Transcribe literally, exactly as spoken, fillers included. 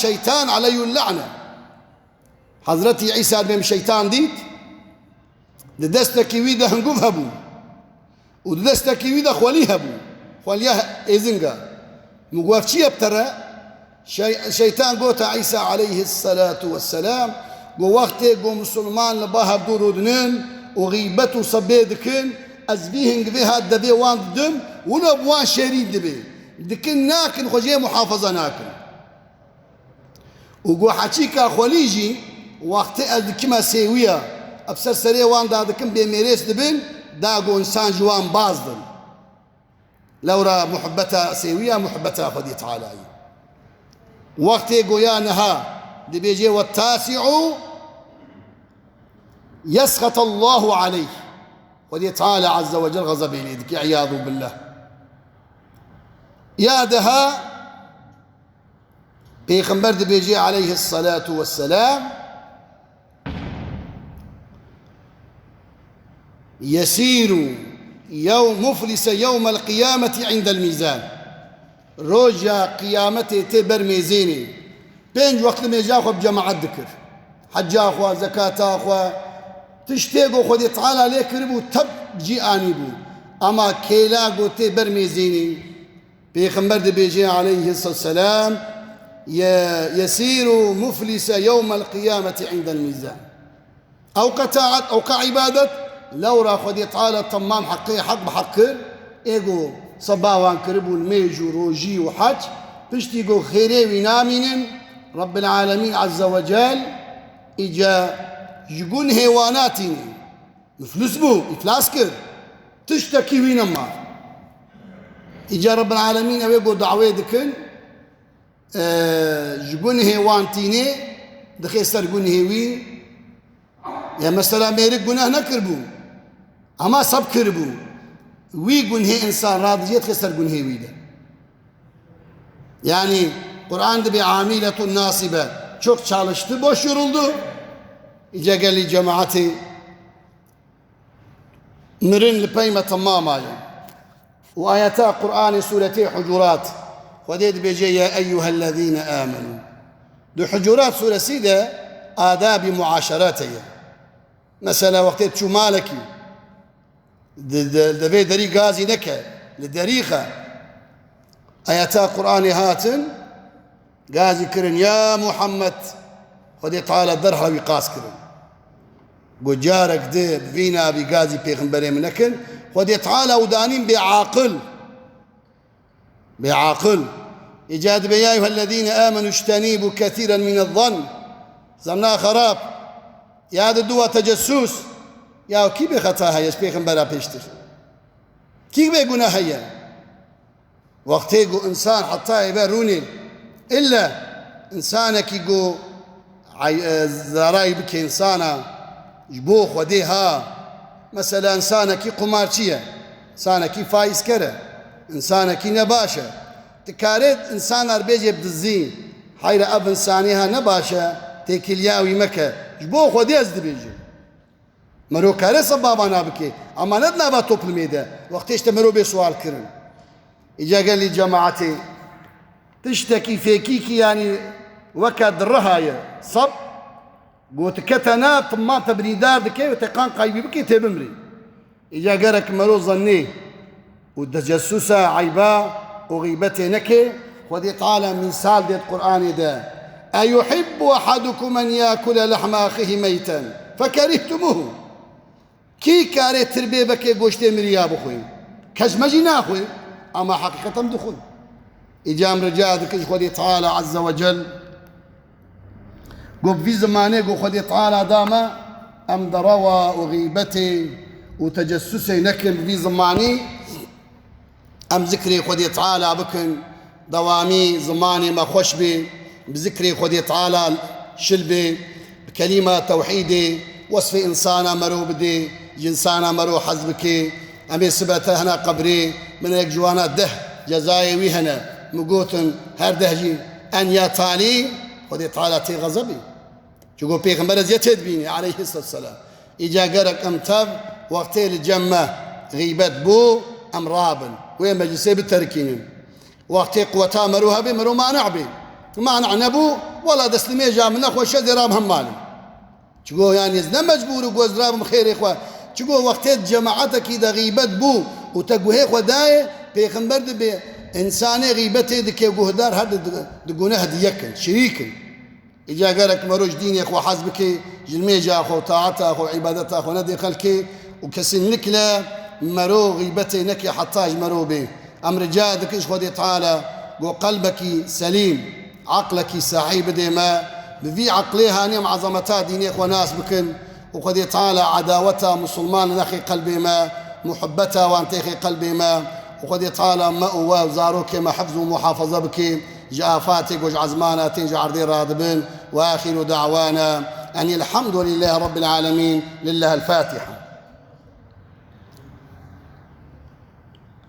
şeytan aleyhul la'ne. Hezretî Îsa dibê min şeytan dît, di destekî wî de hunguv hebû û di destekî wî de xwelî hebû. Xweliya êzinga. Min got, "Çi ye bi te re?" Şey-, şeytan gote Îsa aleyhisselatu vesselam, got, "Wextê ku misilman li ba hevdû rûdinin û xîbet û sebê dikin, ez vî hingivê hat devê wan didim, wilo bi wan şêrîn dibe. Dikin nakin, xwe jê muhafaza nakin." Û got, "Heçîka xwelî jî, wextê ez dikime sêwiya, ev ser serê wan dadikim bêmêrês dibin, da got însan ji wan baz bin." Lewra muhibbeta sêwiya, muhibbeta Xwedê Teala ye. Wextê goya niha dibêje, "Wettasi'u yesxetallahu aleyh." Xwedê Teala Azze ve Cel xezebê lê dike, iyadu billah. Ya daha Pêxember dibêje aleyhisselatu vesselam, "Yesiru yew-, muflise yewmel qiyameti indel mîzan." Roja qiyametê tê ber mêzênê. Pênc wext li mêja xwe bi cemaet dikir. Heca xwe, zekata xwe, tiştê ku Xwedê Teala lê kiribû tep cî anîbû. Ama kêla ku tê ber mêzênê. Pêxember dibêje aleyhisselam, "Ye-, yesiru muflise yewmel qiyameti indel mîzan." Ew qe taat, ew qe îbadet, lewra Xwedê Teala temam heqê heq bi heq kir, ê ku seba wan kiribû li mêj û rojî û hec, piştî ku xêrê wî namînin, Rabbil Alemîn Azze ve Cel, îca ji gunhê wan natînin. Muflis bû, îflas kir. Tiştekî wî nema. Îca Rabbil Alemîn ew ê ku dawê dikin, e, ji gunhê wan tînê, dixê ser gunhê wî. Ya mesela mêrik guneh nekiribû. Ama seb kiribû. Wî gunhê însan radijê dixê ser gunhê wî de. Yani Kur'an dibê amiletun nasibe. Çok çalıştı, boş yoruldu. Îca gelî cemaetê mirin li pey me temama ye. Û ayeta Qur'anê sûretê Hucurat, Xwedê dibêje, "Ya eyyuhellezîne âmenû." Di Hucurat sûresî de adabî muaşeret heye. Mesela wextê çû malekî, di, di, di vê derî gazî neke, li derî xe. Ayeta Qur'anê hatin, gazî kirin, "Ya Muhammed." Xwedê Teala derha wî qas kirin. Got, "Carek di bi vî navî gazî pêxemberê min nekin." Xwedê Teala û danîn bê aqil. Bê aqil. Îca dibê, "Ya eyyuhellezîne âmenû ijtenîbû kesîren mînezzann." Zanna xerab. Ya di dua tecessûs. Ya kî bê xeta heye ji pêxembera pêştir? Kî bê guneh heye? Wextê ku însan heta êve rûnê, ille însanekî ku ay-, e, zarayî bike însana, ji bo Xwedê ha. Mesela însanekî qumarçî ye, însanekî faîzker e, însanekî nebaş e. Dikarê însanar bêjê bi dizî, heyre ev însanê ha nebaş e, têkiliya wî meke. Ji bo Xwedê ez dibêjim. Mero kare sebaba na bike. Ama ne di nava toplumê de. Wextê işte mero bê sual kirin. Îca gelî cemaetê. Tiştekî fêkîkî, yanî weke di riha ye. Sab, gotikete na, timman te birîndar dike û te qan qaybî bike tê bimrî. Îca gerek mero zannê û tecessûsa eyba û xîbetê neke, Xwedê Teala mîsal dêt Qur'anê de, "Eyuhibbu ahadukum en yakule lehma ahihi meyten fekerihtumuhu." Kî karê tirbê vekê goştê miriya bixwe? Kes me jî naxwe, ama heqîqeten dixwin. Îca em rica dikin ji Xwedê Teala Azze ve Cel, Got, "Vî zimanê ku Xwedê Teala da me, em derewa û xîbetê û tecessûsê nekin bi vî zimanî, em zikrê Xwedê Teala bikin, dewamî zimanê me xweş bê, bi zikrê Xwedê Teala şil bê, bi kelîma tewhîdê, wesfê însana mero bidê, ji însana mero hez bike." Em ê sibe te hena qebrê, min yek ji wana deh cezayê wî hene. Min gotin, her deh jî en ya talî, Xwedê Teala tê xezebî. Çunku Pêxember eziyetê dibînî, aleyhisselam. Îca gerek em tev wextê li cem me xîbet bû, em rabin. Wê meclisê biterkînin. Wextê quweta mero hebê, mero mane bê. Mana nebû, wela destnimêja min nexweş e, ez ê rabim hem malê. Çigo, yanî, ez ne mecbûr û ku ez rabim xêrê xwe. Çigo wextê di cemaetekî de xîbet bû û te guhê xwe dayê, pêxember dibê, însanê xîbetê dike, guhdar her di, di, di guneh di yek in, şirîk in. Îca gerek mero ji dînê xwe hez bike, ji nimêja xwe, taeta xwe, îbadeta xwe nedê xelkê û kesinlikle mero xîbetê neke heta ji mero bê. Em rica dikin ji Xwedê Teala ku qelbekî selîm, eqlekî sehî bidê me, bi vî eqlê hanî em ezameta dînê xwe nas bikin û Xwedê Teala edaweta misilman nexê qelbê me, muhibbeta wan têxê qelbê me û Xwedê Teala me û we û zarokê me hifz û muhafaza bike ji afatê ku ji ezmana tên ji erdê radibin. Ve axiru da'wana enil hamdu lillahi rabbil alemin. Lillahi el-Fatiha.